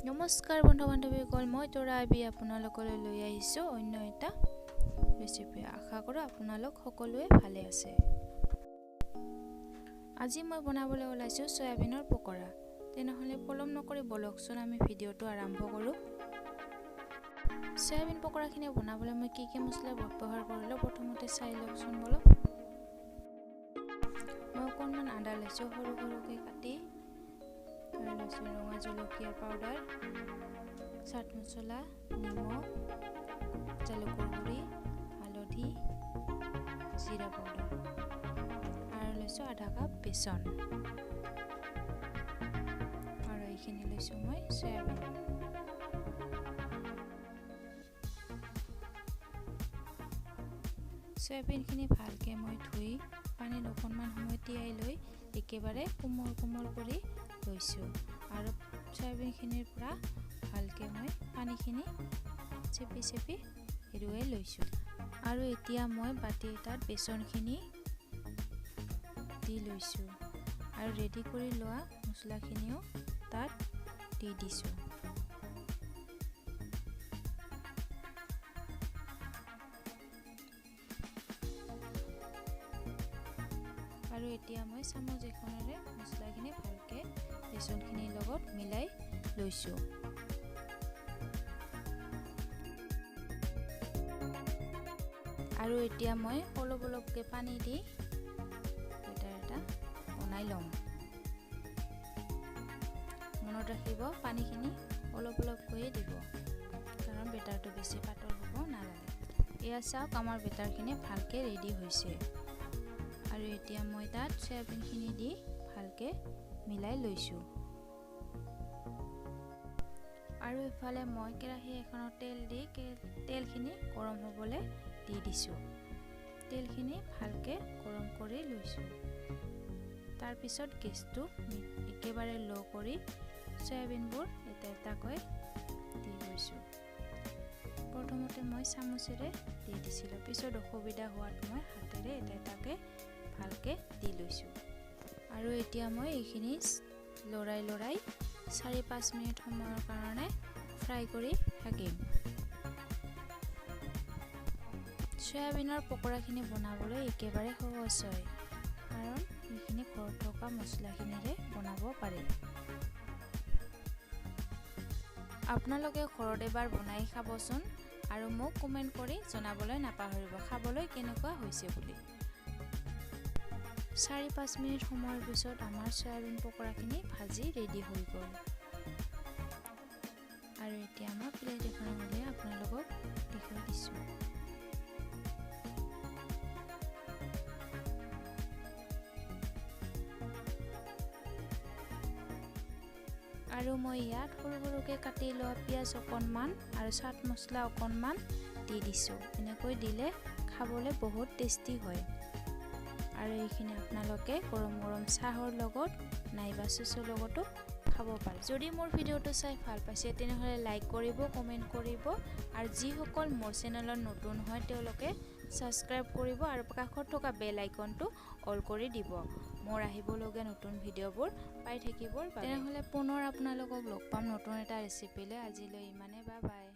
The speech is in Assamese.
নমস্কাৰ বন্ধু বান্ধৱীসকল, মই তৰা আবি আপোনালোকলৈ লৈ আহিছোঁ অন্য এটা ৰেচিপি। আশা কৰোঁ আপোনালোক সকলোৱে ভালে আছে। আজি মই বনাবলৈ ওলাইছোঁ চয়াবিনৰ পকৰা। তেনেহ'লে পলম নকৰি বলকচোন আমি ভিডিঅ'টো আৰম্ভ কৰোঁ। চয়াবিন পকৰাখিনি বনাবলৈ মই কি কি মছলা ব্যৱহাৰ কৰিলোঁ প্ৰথমতে চাই লওকচোন বলক। মই অকণমান আদা লৈছোঁ সৰু সৰুকৈ কাটি, আৰু লৈছোঁ ৰঙা জলকীয়াৰ পাউডাৰ, চাট মছলা, নিমখ, জালুকৰ গুড়ি, হালধি, জিৰা পাউডাৰ, আৰু লৈছোঁ আধা কাপ বেচন, আৰু এইখিনি লৈছোঁ মই চয়াবিন। চয়াবিনখিনি ভালকৈ মই ধুই পানীত অকণমান সময় তিয়াই লৈ একেবাৰে কোমল কোমল কৰি লৈছোঁ। আৰু চয়াবিনখিনিৰ পৰা ভালকৈ মই পানীখিনি চেপি চেপি এৰুৱাই লৈছোঁ। আৰু এতিয়া মই বাতি এটাত বেচনখিনি দি লৈছোঁ আৰু ৰেডি কৰি লোৱা মছলাখিনিও তাত দি দিছোঁ। আৰু এতিয়া মই চামুচ এখনেৰে মছলাখিনি ভালকৈ বেচনখিনিৰ লগত মিলাই লৈছোঁ। আৰু এতিয়া মই অলপ অলপকৈ পানী দি বেটাৰ এটা বনাই ল'ম। মনত ৰাখিব পানীখিনি অলপ অলপকৈয়ে দিব, কাৰণ বেটাৰটো বেছি পাতল হ'ব নালাগে। এয়া চাওক আমাৰ বেটাৰখিনি ভালকৈ ৰেডি হৈছে। আৰু এতিয়া মই তাত চয়াবিনখিনি দি ভালকৈ মিলাই লৈছোঁ। আৰু ইফালে মই কেৰাহী এখনত তেল দি তেলখিনি গৰম হ'বলৈ দি দিছোঁ। তেলখিনি ভালকৈ গৰম কৰি লৈছোঁ। তাৰপিছত গেছটো একেবাৰে ল' কৰি চয়াবিনবোৰ এটা এটাকৈ দি গৈছোঁ। প্ৰথমতে মই চামুচেৰে দি দিছিলোঁ, পিছত অসুবিধা হোৱাত মই হাতেৰে এটা এটাকৈ ভালকৈ দি লৈছোঁ। আৰু এতিয়া মই এইখিনি লৰাই লৰাই 4-5 মিনিট সময়ৰ কাৰণে ফ্ৰাই কৰি থাকিম। চয়াবিনৰ পকৰাখিনি বনাবলৈ একেবাৰে সহজ হয়, কাৰণ এইখিনি ঘৰত থকা মছলাখিনিৰে বনাব পাৰে। আপোনালোকে ঘৰত এবাৰ বনাই খাবচোন আৰু মোক কমেণ্ট কৰি জনাবলৈ নাপাহৰিব খাবলৈ কেনেকুৱা হৈছে বুলি। 4-5 মিনিট সময়ৰ পিছত আমাৰ চয়াবিন পকৰাখিনি ভাজি ৰেডি হৈ গ'ল। আৰু এতিয়া মই প্লেট এখনত উলিয়াই আপোনালোকক দেখুৱাই দিছোঁ। আৰু মই ইয়াত সৰু সৰুকৈ কাটি লোৱা পিঁয়াজ অকণমান আৰু চাট মছলা অকণমান দি দিছোঁ। এনেকৈ দিলে খাবলৈ বহুত টেষ্টি হয়। আৰু এইখিনি আপোনালোকে গৰম গৰম চাহৰ লগত নাইবা চুচৰ লগতো খাব পাৰে। যদি মোৰ ভিডিঅ'টো চাই ভাল পাইছে তেনেহ'লে লাইক কৰিব, কমেণ্ট কৰিব, আৰু যিসকল মোৰ চেনেলত নতুন হয় তেওঁলোকে ছাবস্ক্ৰাইব কৰিব আৰু কাষত থকা বেল আইকনটো অল কৰি দিব মোৰ আহিবলগীয়া নতুন ভিডিঅ'বোৰ পাই থাকিবৰ বাবে। তেনেহ'লে পুনৰ আপোনালোকক লগ পাম নতুন এটা ৰেচিপিলৈ। আজিলৈ ইমানে, বাই বাই।